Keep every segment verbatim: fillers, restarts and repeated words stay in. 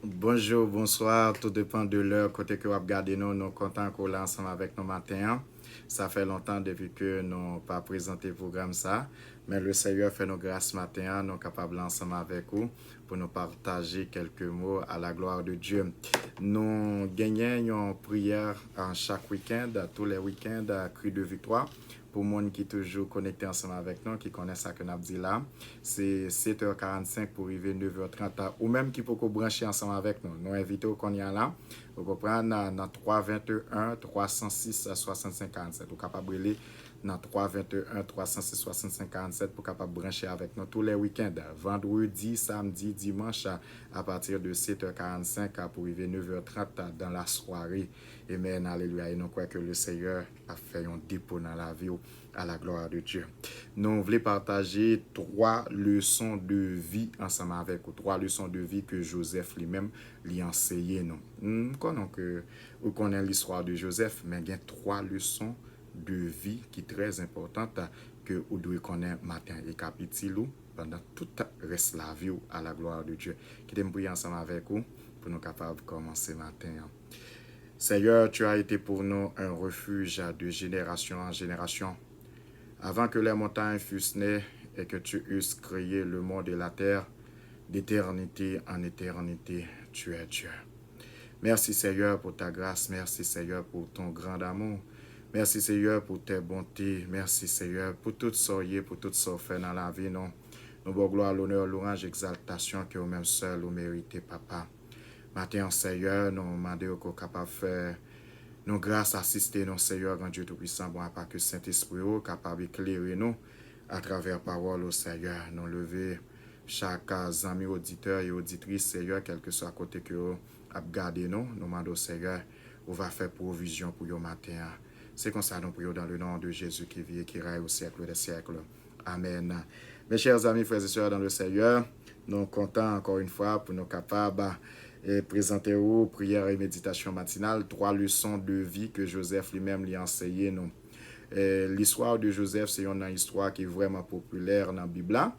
Bonjou, bonswa, tou depan de lè kote ke w ap gade nou. Nou kontan ke w la ansanm avèk nou maten an. Sa fè lontan depi ke nou pa prezante pwogram sa, men le Seyè fè nou gras maten an, nou kapab la ansanm avèk ou pou nou pataje kèlke mo à la gloire de Dieu. Nou genyen yon priyè, a, chak wikenn, tou lè wikenn, a, Cri de Victoire. Pou moun ki toujou konekte ansanm avèk nou, ki konnen sa ke n ap di la, se sèt è karannsenk pou rive nèf è trant. Ou menm ki poko branche ansanm avèk nou, nou envite w kounye a la, ou konprann, nan, nan twa venteyen, twa san sis, swasannsenk karannsèt. Ou kapab rele nan twa venteyen, twa san sis, swasannsenk karannsèt pou kapab branche avèk nou tou lè wikenn, vandredi, samdi, dimanch, apati de sèt è karannsenk pou rive nèf è trant dan la sware. Amen, alelouya. E nou kwè ke le Seyè ap fè yon depo nan lavi w, à la gloire de Dieu. Nou vle pataje twa leson de vi ansanm avèk ou. Twa leson de vi ke Jozèf li menm li anseye nou. M konnen ke ou konnen listwa de Jozèf, men gen twa leson de vi ki trè enpòtan ke ou dwe konnen maten an. E k ap itil ou pandan tout rès lavi w, à la gloire de Dieu. Kite m priye ansanm avèk ou pou nou kapab kòmanse maten an. Seigneur, tu as été pour nous un refuge de génération en génération. Avant que les montagnes fussent nées et que tu eusses créé le monde et la terre, d'éternité en éternité, tu es Dieu. Merci Seigneur pour ta grâce, merci Seigneur pour ton grand amour, merci Seigneur pour tes bontés, merci Seigneur pour tout sa w ye, pou tout sa w fè nan lavi nou. Nou ba w glwa, lonè, lwanj, egzaltasyon ke ou menm sèl ou merite, Papa. Maten an, Seyè, nou mande w ke w kapab fè nou gras, asiste nou, Seyè, Gran Dye Toupisan, bon, apa ke Sentespri w kapab eklere nou atravè pawòl ou, Seyè. Nou leve chak zanmi oditè e oditris, Seyè, kèlkeswa kote ke yo ap gade nou, nou mande w, Seyè, ou va fè pwovizyon pou yo maten an. Se konsa nou priye w dans le nom de Jésus qui vit et qui règne au siècle des siècles. Amèn. Mes chers amis, frères et sœurs dans le Seigneur, nou kontan ankò yon fwa pou nou kapab, eh, prezante ou priyè e meditasyon matinal, twa leson de vi ke Jozèf li menm li anseye nou. Eh, l'histoire de Joseph se yon nan istwa ki vrèman popilè nan Bib la.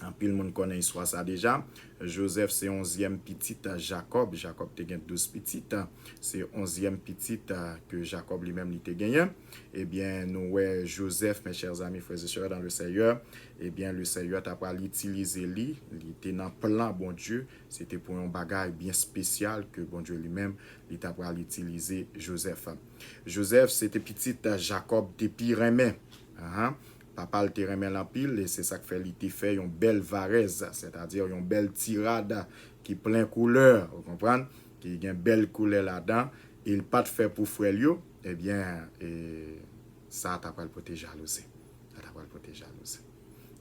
Anpil moun konnen istwa sa deja. Jozèf se onzyèm pitit Jakòb. Jakòb te gen douz pitit. Se onzyèm pitit ke Jakòb li menm li te genyen. Ebyen, nou wè Jozèf, mes chers amis, frères et sœurs dans le Seigneur, ebyen, le Seigneur ta pral itilize li, li te nan plan Bondye, se te pou yon bagay byen espesyal ke Bondye li menm, li ta pral itilize Jozèf. Jozèf, se te pitit Jakòb te pi renmen. Ahan. Papa l te renmen l anpil, e se sa k fè li te fè yon bèl varèz, sètadi yon bèl ti rad ki plen koulè, ou konprann, ki gen bèl koulè ladan, e l pa t fè pou frè l yo, ebyen, e, sa ta pral pote jalouzi. Sa ta pral pote jalouzi.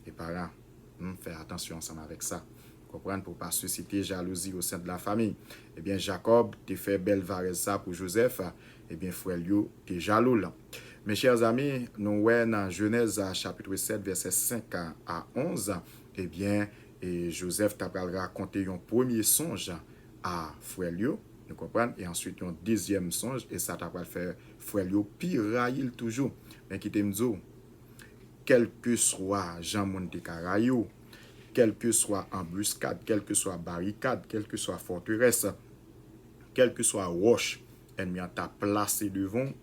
E paran, hmm, fè atansyon ansanm avèk sa. Konprann, pou pa sisite jalouzi au sein de la famille. Ebyen, Jakòb te fè bèl varèz sa pou Jozèf, ebyen, frè l yo te jalou l. Mes chers amis, nou wè nan Jenèz, a, chapit sèt, vèsè senk a, a onz, ebyen, e Jozèf ta pral rakonte yon premye sonj a frè l yo, nou konprann, e answit yon dezyèm sonj, e sa ta pral fè frè l yo pi rayi l toujou. Men kite m di w, kèlkeswa jan moun te ka rayi w, kèlkeswa anbiskad, kèlkeswa barikad, kèlkeswa fòterès, kèlkeswa wòch ènmi an ta plase devan w,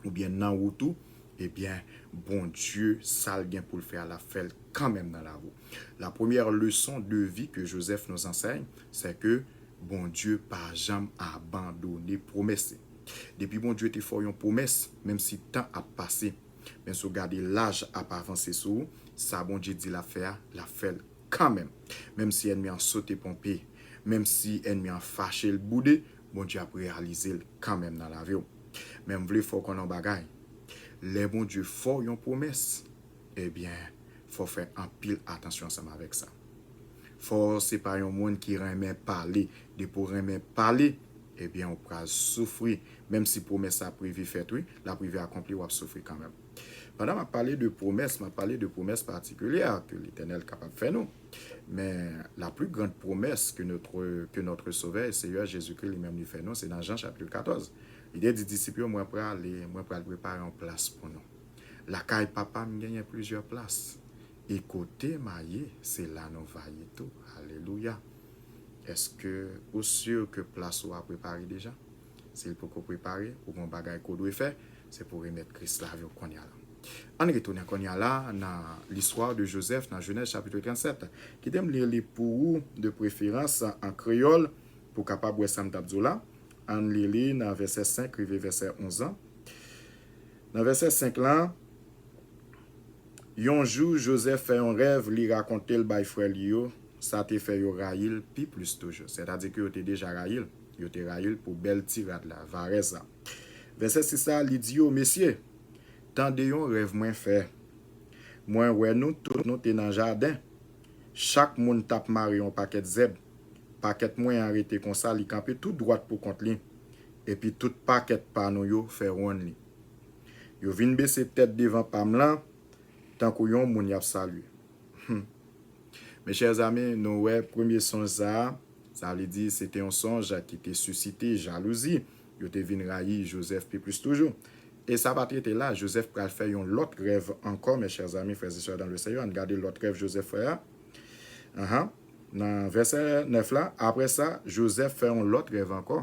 oubyen nan wout ou, ebyen, Bondye, sa l gen pou l fè a, l ap fè l kanmenm nan lavi w. La première leçon de vie que Joseph nous enseigne, c'est que Bondye pa janm abandone pwomès li. Depi Bondye te fè w yon pwomès, menm si tan ap pase, men si w gade laj ap avanse sou ou, sa Bondye di l ap fè a, l ap fè l kanmenm. Menm si ènmi an sote ponpe, menm si ènmi an fache l boude, Bondye ap reyalize l kanmenm nan lavi w. Men m vle fè w konnen yon bagay. Lè Bondye fè w yon pwomès, ebyen, fò w fè anpil atansyon ansanm avèk sa. Fò w se pa yon moun ki renmen pale. Depi w renmen pale, ebyen, ou pral soufri. Menm si pwomès la ap rive fèt, wi, l ap rive akonpli, w ap soufri kanmenm. Pandan m ap pale de pwomès, m ap pale de pwomès patikilyè ke Letènèl kapab fè nou. Men, la plus grande promesse que notre, que notre Sauveur et Seigneur Jésus-Christ li menm li fè nou, se nan Jan chapit katòz. Li te di disip yo, mwen prale, mwen pral prepare yon plas pou nou. Lakay Papa m genyen plizyè plas. E kote m a ye, se la nou va ye tou. Alelouya. Èske ou si ke plas ou a prepare deja? Si l poko prepare, ou gen yon bagay ke w dwe fè, se pou w remèt Kris lavi w kounye a la. Ann retounen kounye a la nan L'histoire de Joseph nan Jenèz chapit trannsèt. Kite m li li pou ou de preferans an kreyòl pou w kapab wè sa m t ap di w la. Ann li li nan vèsè senk rive vèsè onz lan. Nan vèsè senk lan, yon jou, Jozèf fè yon rèv, li rakonte l bay frè li yo, sa te fè yo rayi l pi plis toujou. Sètadi ke yo te deja rayi l. Yo te rayi l pou bèl ti rad la, varèz la. Vèsè sis la, li di yo, mesye, tande yon rèv mwen fè. Mwen wè nou tout, nou te nan jaden. Chak moun t ap mare yon pakèt zèb. Pakèt mwen an rete konsa, li kanpe tou dwat pou kont li. Epi tout pakèt pa nou yo fè wonn li. Yo vin bese tèt devan pa m lan, tankou yon moun y ap salye. Hmm. Mes chers amis, nou wè premye sonj sa a, sa vle di se te yon sonj ki te sisite jalouzi. Yo te vin rayi Jozèf pi plis toujou. E sa pa t rete la, Jozèf pral fè yon lòt rèv ankò, mes chers amis, frères et sœurs dans le Seigneur. Ann gade lòt rèv Jozèf fè a. Ahan. Nan vèsè nèf la, apre sa, Jozèf fè yon lòt rèv ankò.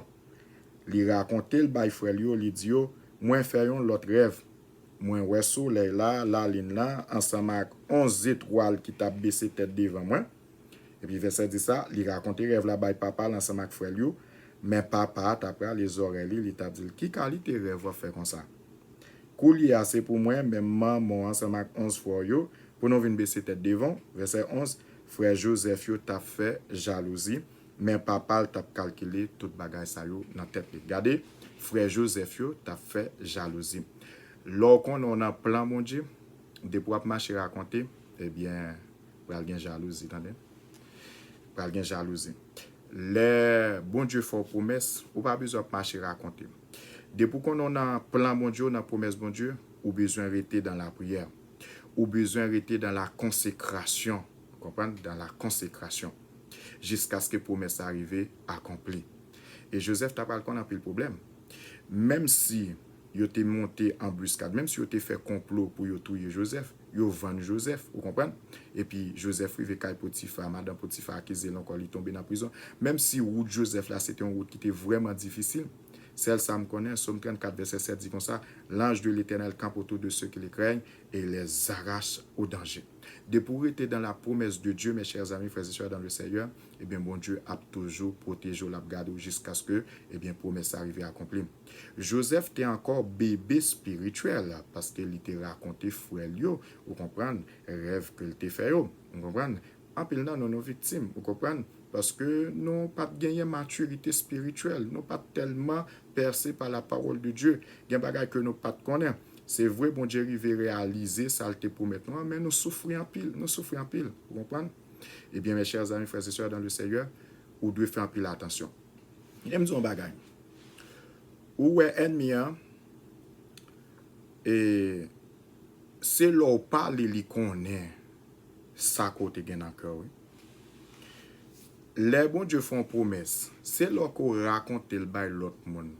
Li rakonte l bay frè l yo, li di yo, mwen fè yon lòt rèv. Mwen wè solèy la, lalin lan, ansanm ak onz zetwal ki t ap bese tèt devan mwen. Epi vèsè dis la, li rakonte rèv la bay papa l ansanm ak frè l yo, men papa a t ap rale zòrèy li, li t ap di l, ki kalite rèv w ap fè konsa? Koulye a se pou mwen, menm manman w ansanm ak onz frè w yo, pou nou vin bese tèt devan w. Vèsè onz, frè Jozèf yo t ap fè jalouzi, men papa l t ap kalkile tout bagay sa yo nan tèt li. Gade, frè Jozèf yo t ap fè jalouzi. Lè w konnen w nan plan Bondye, depi w ap mache rakonte, ebyen, pral gen jalouzi, tande. Pral gen jalouzi. Lè Bondye fè w pwomès, ou pa bezwen ap mache rakonte. Depi w konnen w nan plan Bondye, w nan pwomès Bondye, ou bezwen rete dan lapriyè. Ou bezwen rete dan la konsekrasyon. Ou konprann? Dan la konsekrasyon. Jiskaske pwomès la rive akonpli. E Jozèf ta pral konn anpil pwoblèm. Menm si yo te monte anbriskad, menm si yo te fè konplo pou yo touye Jozèf, yo vann Jozèf, ou konprann? Epi Jozèf rive kay Potifa, madanm Potifa akize l ankò, li tonbe nan prizon. Menm si wout Jozèf la, se te yon wout ki te vrèman difisil, sèl sa m konnen, Sòm trannkat, vèsè sèt di konsa, l'ange de l'Éternel campe autour de ceux qui le craignent et les arrache au danger. Depi w rete dans la promesse de Dieu, mes chers amis, frères et sœurs dans le Seigneur, ebyen, Bondye ap toujou pwoteje w, l ap gade w jiskaske, ebyen, pwomès la rive akonpli. Jozèf te ankò bebe espirityèl, paske li te rakonte frè l yo, ou konprann, rèv ke l te fè yo, ou konprann. Anpil nan nou, nou viktim, ou konprann, paske nou pa t genyen matirite espirityèl, nou pa t tèlman percé par la parole de Dieu. Gen bagay ke nou pa t konnen. Se vre, Bondye rive reyalize sa l te pwomèt nou an, men nou soufri anpil, nou soufri anpil, ou konprann? Ebyen, mes chers amis, frères et sœurs dans le Seigneur, ou dwe fè anpil atansyon. Kite m di w yon bagay. Ou wè ènmi an, e se lè w pale li konnen sa ke w te gen nan kè w, wi. Lè Bondye fè yon pwomès, se lè ke w rakonte l bay lòt moun.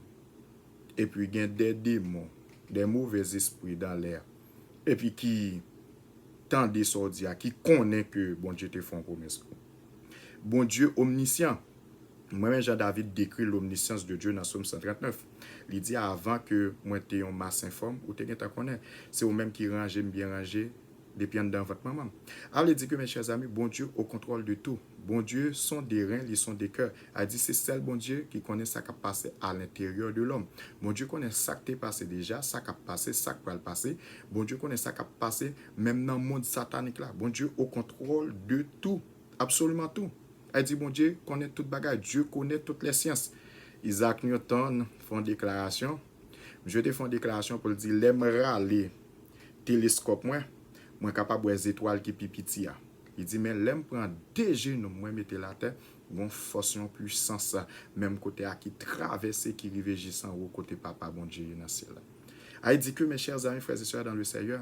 Epi gen de demon, de movèzespri dan lè a. Epi ki tande sa w di a, ki konnen ke Bondye te fè yon pwomès pou ou. Bondye omnisyan. Mwen menm jan David dekri l'omniscience de Dieu nan Sòm san trannèf. Li di, avan ke mwen te yon mas enfòm, ou te gentan konnen. Se ou menm ki ranje m byen ranje depi anndan vant manman m. A vle di ke, mes chers amis, Bondye au contrôle de tout. Bondye sont des reins, li sont des cœurs. A di se sèl Bondye ki konnen sa k ap pase à l'intérieur de l'homme. Bondye konnen sa k te pase deja, sa k ap pase, sa k pral pase. Bondye konnen sa k ap pase menm nan mond satanik la. Bondye au contrôle de tout, absoliman tout. A di Bondye konnen tout bagay. Dieu connaît toutes les sciences. Isaac Newton fè yon deklarasyon. Misye te fè yon deklarasyon pou l di, lè m rale teleskòp mwen, mwen kapab wè zetwal ki pi piti a. Li di, men lè m pran de jenou m, mwen mete l atè, gon fòs, yon pwisans, menm kote a ki travèse, ki rive jis anwo kote Papa Bondye ye nan syèl la. A di ke, mes chers amis, frères et sœurs dans le Seigneur,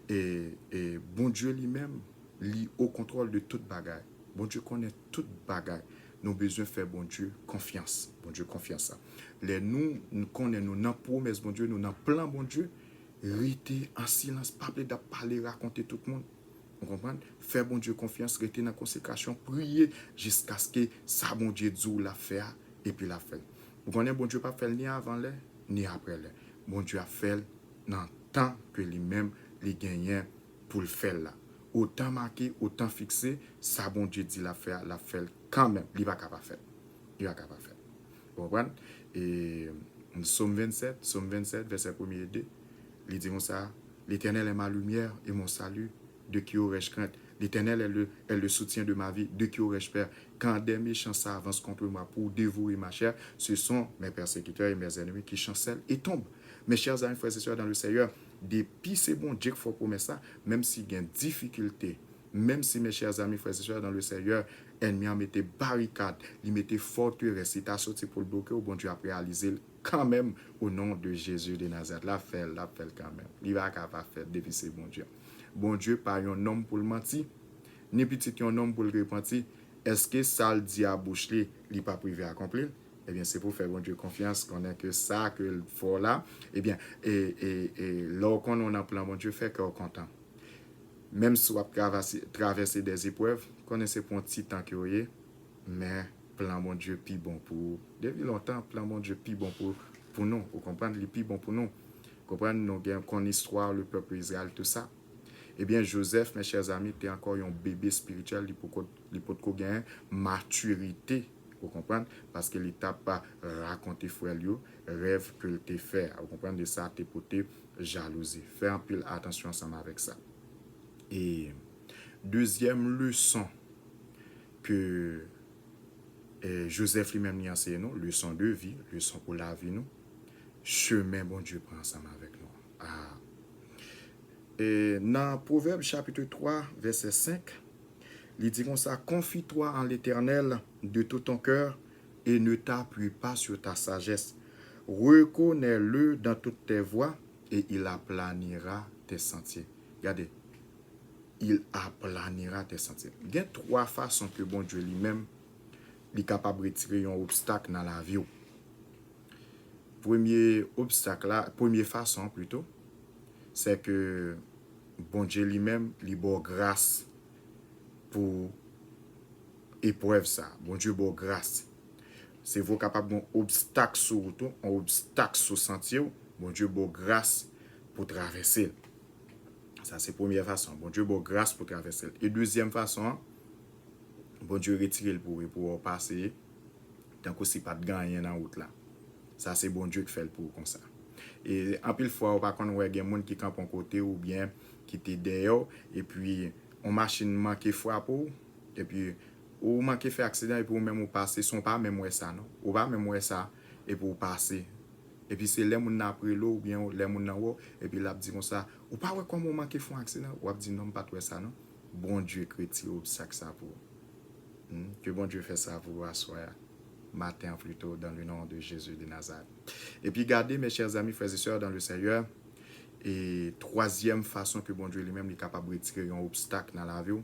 e, e Bondye li menm, li o kontwòl de tout bagay. Bondye konnen tout bagay. Nou bezwen fè Bondye konfyans. Bondye konfyans sa. Lè nou, nou konnen nou nan pwomès Bondye, nou nan plan Bondye, rete an silans, pa plede ap pale, rakonte tout moun. Ou konprann? Fè Bondye konfyans, rete nan konsekrasyon, priye jiskaske sa Bondye di w l ap fè a, epi l ap fè l. Ou konnen Bondye p ap fè l ni avan lè, ni apre lè. Bondye ap fè l nan tan ke li menm li genyen pou l fè l la. Otan make, otan fikse, sa Bondye di l ap fè a, l ap fè l kanmenm. Li pa ka pa fè l. Li pa ka pa fè l. Ou konprann? E Sòm vennsèt, Sòm vennsèt, vèsè premye e de, li di konsa, L'Éternel est ma lumière et mon salut, de qui aurais-je crainte? L'Éternel est le, est le soutien de ma vie, de qui aurais-je peur? Quand des méchants s'avancent contre moi pour dévorer ma chair, ce sont mes persécuteurs et mes ennemis qui chancellent et tombent. Mes chers amis, frères et sœurs dans le Seigneur, depi se Bondye k fè pwomès la, menm si gen difikilte, menm si, mes chers amis, frères et sœurs dans le Seigneur, ènmi an mete barikad, li mete fòterès, li ta soti pou l bloke w, Bondye ap reyalize l kanmenm, o non de Jezi de Nazarèt. L ap fè l, l ap fè l kanmenm. Li pa ka pa fè l depi se Bondye. Bondye pa yon nonm pou l manti, ni pitit yon nonm pou l repanti. Èske sa l di a bouch li, li p ap rive akonpli l? Ebyen, se pou fè Bondye konfyans, konnen ke sa ke l fè w la, ebyen, e, e, e, lè w konnen w nan plan Bondye, fè kè w kontan. Menm si w ap travèse, travèse dè eprèv, konnen se pou yon ti tan ke w ye, men plan Bondye pi bon pou ou. Depi lontan, plan Bondye pi bon pou, pou nou. Ou konprann? Li pi bon pou nou. Konprann? Nou gen konn istwa le pèp Izrayèl, tou sa. Ebyen, Jozèf, mes chers amis, te ankò yon bebe espirityèl, li poko, li potko gen matirite, ou konprann, paske li t ap rakonte frè l yo rèv ke l te fè a, ou konprann, de sa te pote jalouzi. Fè anpil atansyon ansanm avèk sa. E dezyèm leson ke, e, Jozèf li menm li anseye nou, leson de vi, leson pou lavi nou, chemen Bondye pran ansanm avèk nou. Ah. E nan Pwovèb chapit twa, vèsè senk, li di konsa, Confie-toi en l'Éternel de tout ton cœur et ne t'appuie pas sur ta sagesse. Reconnais-le dans toutes tes voies et il aplanira tes sentiers. Gade, il aplanira tes sentiers. Gen twa fason ke Bondye li menm, li kapab retire yon obstak nan lavi w. Premye obstak la, premye fason plito, se ke Bondye li menm, li ba w gras pou eprèv sa. Bondye ba w gras. Se vre w kapab gen yon obstak sou wout ou, yon obstak sou santye w, Bondye ba w gras pou travèse l. Sa se premye fason. Bondye ba w gras pou travèse l. E dezyèm fason an, Bondye retire l pou ou, pou w pase tankou si pa t gen anyen nan wout la. Sa se Bondye ki fè l pou ou konsa. E anpil fwa, ou pa konn wè gen moun ki kanpe yon kote oubyen ki te dèyè w, epi yon machin manke frape w, epi ou manke fè aksidan, epi ou menm ou pase, san w pa menm wè sa, non. Ou pa menm wè sa, epi ou pase. Epi se lè moun nan ap rele w, oubyen lè moun nan wè w, epi l ap di konsa, ou pa wè kòman w manke fè yon aksidan? W ap di, non, m pa t wè sa, non. Bondye k retire obstak sa pou ou. Hmm? Ke Bondye fè sa pou ou aswè a, maten an plito, dans le nom de Jésus de Nazareth. Epi gade, mes chers amis, frères et sœurs dans le Seigneur, e twazyèm fason ke Bondye li menm li kapab retire yon obstak nan lavi w,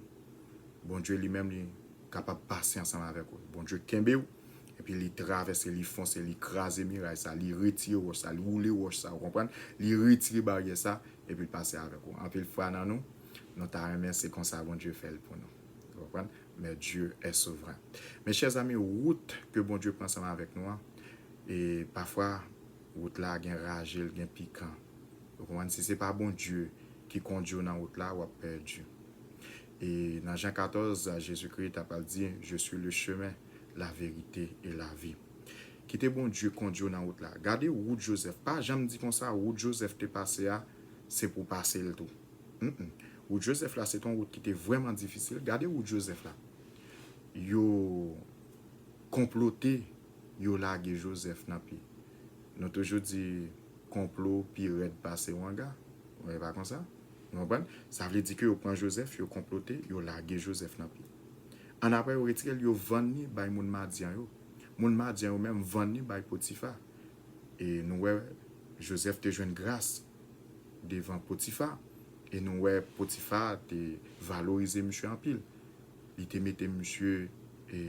Bondye li menm li kapab pase ansanm avèk ou. Bondye kenbe w, epi li travèse, li fonse, li kraze miray sa, li retire wòch sa, li woule wòch sa, ou konprann? Li retire baryè sa, epi l pase avèk ou. Anpil fwa nan nou, nou ta renmen se konsa Bondye fè l pou nou. Ou konprann? Mais Dieu est souverain. Mes chers amis, wout ke Bondye pran ansanm avèk nou an, e pafwa, wout la gen raje l, gen pikan. Ou konprann? Si se pa Bondye ki kondui w nan wout la, w ap pèdi. E nan Jan katòz, Jezikri t ap al di, Je suis le chemin, la vérité et la vie. Kite Bondye kondui w nan wout la. Gade wout Jozèf. Pa janm di konsa, wout Jozèf te pase a, se pou w pase l tou. Mm, mm. Wout Jozèf la, se te yon wout ki te vrèman difisil. Gade wout Jozèf la. Yo konplote, yo lage Jozèf nan pi. Nou toujou di konplo pi rèd pase wanga. Men e pa konsa. Ou konprann? Sa vle di ke yo pran Jozèf, yo konplote, yo lage Jozèf nan pi. Annapre, yo retire l, yo vann li bay moun Madyan yo. Moun Madyan yo menm vann li bay Potifa. E nou wè, Jozèf te jwenn gras devan Potifa. E nou wè, Potifa te valorize misye anpil. Li te mete misye, e,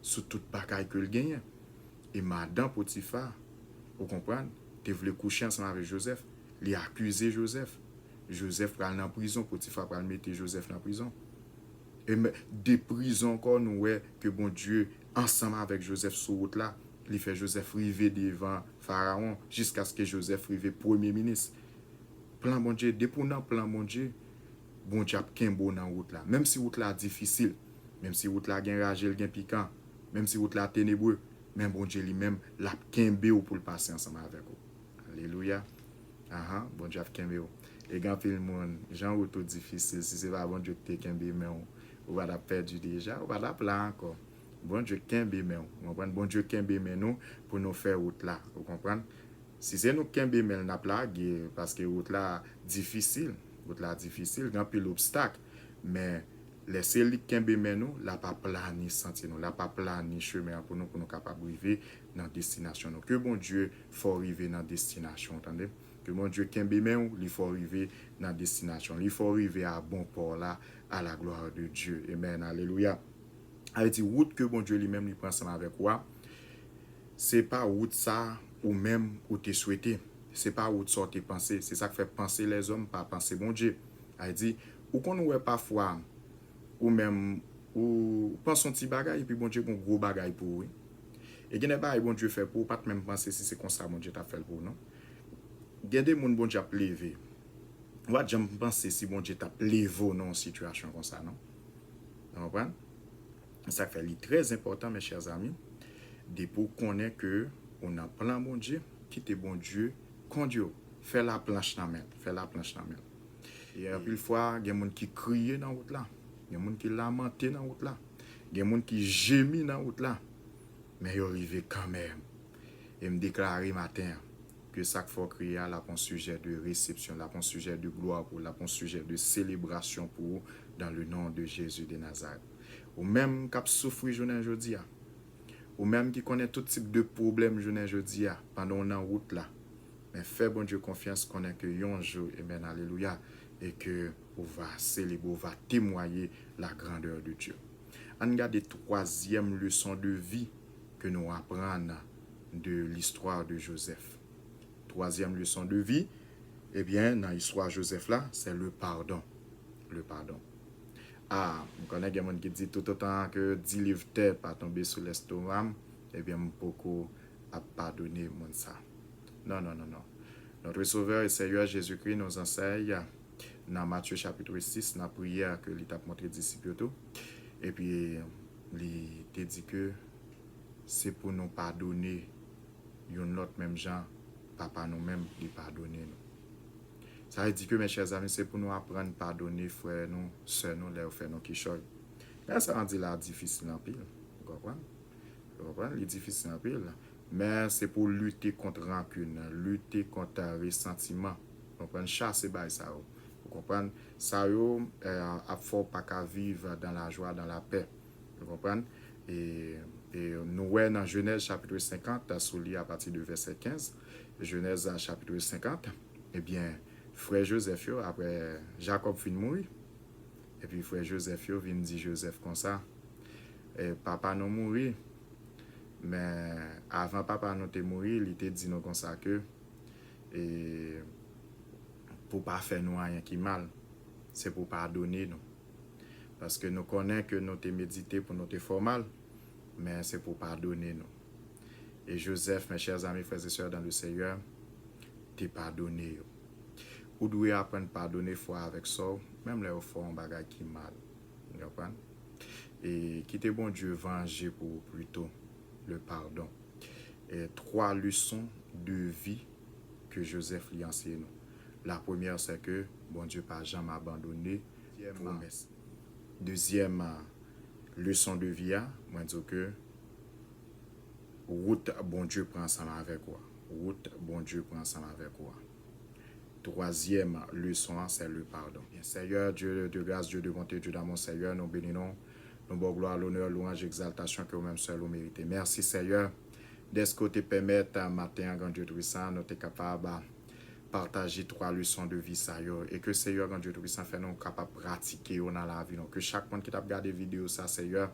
sou tout bagay ke l genyen. E madan Potifa, ou konprann, te vle kouche ansanm avèk Jozèf. Li akize Jozèf. Jozèf pral nan prizon, Potifa pral mete Jozèf nan prizon. E men, de prizon ankò, nou wè ke Bondye ansanm avèk Jozèf sou wout la, li fè Jozèf rive devan Farawon, jiskaske Jozèf rive premye minis. Plan Bondye, depi w nan plan Bondye, Bondye ap kenbe w nan wout la. Menm si wout la difisil, menm si wout la gen raje, l gen pikan, menm si wout la tenebre, men Bondye li menm, l ap kenbe w pou l pase ansanm avèk ou. Alelouya. Ahan, Bondye ap kenbe w. E gen anpil moun, jan wout ou difisil, si se pa Bondye ki te kenbe men w, ou pa t ap pèdi deja, ou pa t ap la ankò. Bondye kenbe men w. Ou konprann? Bondye kenbe men nou pou nou fè wout la. Ou konprann? Si se nou k kenbe men l, n ap lage, paske wout la difisil. Wout la difisil, gen anpil obstak. Men, lè se li k kenbe men nou, l ap aplani santye nou, l ap aplani chemen an pou nou, pou nou kapab rive nan destinasyon nou. Ke Bondye fè w rive nan destinasyon w, tande. Ke Bondye kenbe men w, li fè w rive nan destinasyon, li fè w rive a bon pò la, à la gloire de Dieu. Amen, alelouya. Sa vle di, wout ke Bondye li menm li pran ansanm avèk ou a, se pa wout sa ou menm ou te swete. Se pa wout sa w te panse. Se sa k fè panse lèzòm pa panse Bondye. Sa vle di, ou konn wè pafwa, ou menm, ou panse yon ti bagay, epi Bondye gen yon gwo bagay pou ou, wi. E gen de bagay Bondye fè pou ou, ou pa t menm panse si se konsa Bondye t ap fè l pou ou, non. Gen de moun Bondye ap leve. Ou pa t janm panse si Bondye t ap leve w nan yon sitiyasyon konsa, non. Ou konprann? Sa k fè li trè enpòtan, mes chers amis, depi w konnen ke ou nan plan Bondye, kite Bondye kondui w. Fè laplanch nan men l, fè laplanch nan men l. E anpil fwa, gen moun ki kriye nan wout la, gen moun ki lamante nan wout la, gen moun ki jemi nan wout la, men yo rive kanmenm. E m deklare maten an, ke sa k fè w kriye a, l ap yon sijè de resepsyon, l ap yon sijè de glwa pou ou, l ap yon sijè de selebrasyon pou ou, dans le nom de Jésus de Nazareth. Ou menm k ap soufri jounen jodi a, ou menm ki konnen tout tip de pwoblèm jounen jodi a, pandan w nan wout la, men fè Bondye konfyans, konnen ke yon jou, amen, alelouya, e ke ou va selebre, ou va temwaye la grandeur de Dieu. Ann gade twazyèm leson de vi ke nou aprann de l'histoire de Joseph. Twazyèm leson de vi, ebyen, nan istwa Joseph la, se le pardon. Le pardon. Ah, m konnen gen moun ki di, tout otan ke di liv tè pa tonbe sou lestoma m, ebyen, m poko ap padone moun sa. Non, non, non, non. Notre Sauveur et Seigneur Jésus-Christ nous enseigne nan Matye chapit sis, nan priyè ke li t ap montre disip yo tou. Epi, li te di ke se pou nou padone youn lòt menm jan Papa nou menm li padone nou. Sa vle di ke, mes chers amis, se pou nou aprann padone frè nou, sè nou, lè yo fè nou kichòy. Lè sa an di la difisil anpil. Ou konprann? Ou konprann? Li difisil anpil. Men se pou lite kont rankin, lite kont resantiman. Ou konprann? Chase bagay sa yo. Ou konprann? Sa yo, eh, ap fè w pa ka viv dans la joie, dans la paix. Ou konprann? E, e nou wè nan Jenèz chapit senkant, si w li apati de vèsè kenz, Jenèz chapit senkant, ebyen, frè Jozèf yo, apre Jakòb fin mouri, epi frè Jozèf yo vin di Jozèf konsa, e, papa nou mouri, men avan papa nou te mouri, li te di nou konsa ke, e, pou pa fè nou anyen ki mal, se pou padone nou. Paske nou konnen ke nou te medite pou nou te fè w mal, men se pou padone nou. E Jozèf, mes chers amis, frères et sœurs dans le Seigneur, te padone yo. Ou dwe aprann padone frè avèk sè w, menm lè yo fè w yon bagay ki mal. Ou konprann? E kite Bondye vanje pou ou plito, le pardon. E twa leson de vi ke Jozèf li anseye nou. La premyè, se ke Bondye pa janm abandone pwomès. Dezyèm leson de vi a, mwen di w ke wout Bondye pran ansanm avèk ou a. Wout Bondye pran ansanm avèk ou a. Twazyèm leson an, se le pardon. Seyè, Dye de gras, Dye de bonte, Dye damou, Seyè, nou beni nou. Nou ba w glwa, lonè, lwanj, egzaltasyon ke ou menm sèl ou merite. Mèsi, Seyè, dèske w te pèmèt, a, maten an, Gran Dye Toupisan, nou te kapab, a, pataje twa leson de vi sa yo. E ke, Seyè, Gran Dye Toupisan, fè nou kapab pratike yo nan lavi nou. Ke chak moun ki t ap gade videyo sa, Seyè,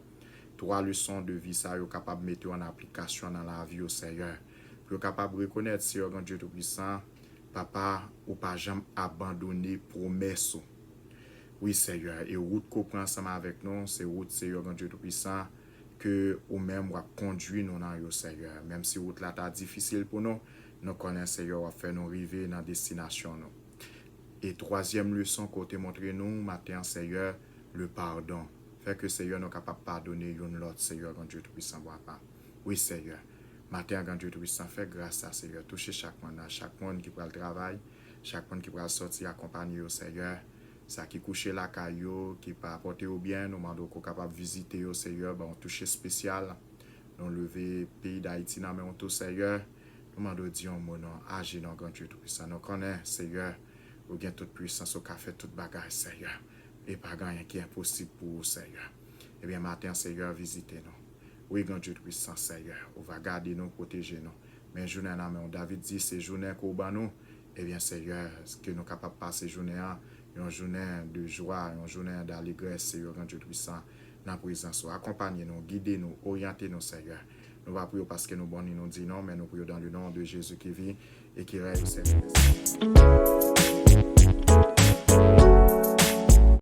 twa leson de vi sa yo kapab mete yo an aplikasyon nan lavi yo, Seyè. Pou yo kapab rekonèt, Seyè, Gran Dye Toupisan, Papa, ou pa janm abandone pwomès ou. Wi, Seyè, e wout ke w pran ansanm avèk nou, se wout, Seyè, Granndye Toupisan, ke ou menm w ap kondui nou nan yo, Seyè. Menm si wout la ta difisil pou nou, nou konnen, Seyè, w ap fè nou rive nan destinasyon nou. E twazyèm leson ke w te montre nou maten an, Seyè, le pardon. Fè ke, Seyè, nou kapab padone youn lòt, Seyè, Granndye Toupisan, Papa. Wi, Seyè. Maten an, Granndye Toupisan, fè gras la, Seyè. Touche chak moun nan, chak moun ki pral travay, chak moun ki pral sòti, akonpanye yo, Seyè. Sa ki kouche lakay yo, ki pa pote yo byen, nou mande w ke w kapab vizite yo, Seyè, ban yon touche espesyal. Nou leve peyi Dayiti nan men w tou, Seyè. Nou mande w di yon mo non, aji non, Granndye Toupisan. Nou konnen, Seyè, ou gen tout pwisans, ou ka fè tout bagay, Seyè. E pa gen anyen ki enposib pou ou, Seyè. Ebyen, maten an, Seyè, vizite nou. Wi, Granndye Toupisan, Seyè, ou va gade nou, pwoteje nou. Men jounen nan men w, David di, se jounen ke w ban nou. Ebyen, Seyè, ke nou kapab pase jounen an, yon jounen de jwa, yon jounen dalegrès, Seyè, Granndye Toupisan, nan prezans ou. Akonpanye nou, gide nou, oryante nou, Seyè. Nou pa priye w paske nou bon ni nou di non, men nou priye w dans le nom de Jésus qui vit et qui règne au siècle des siècles.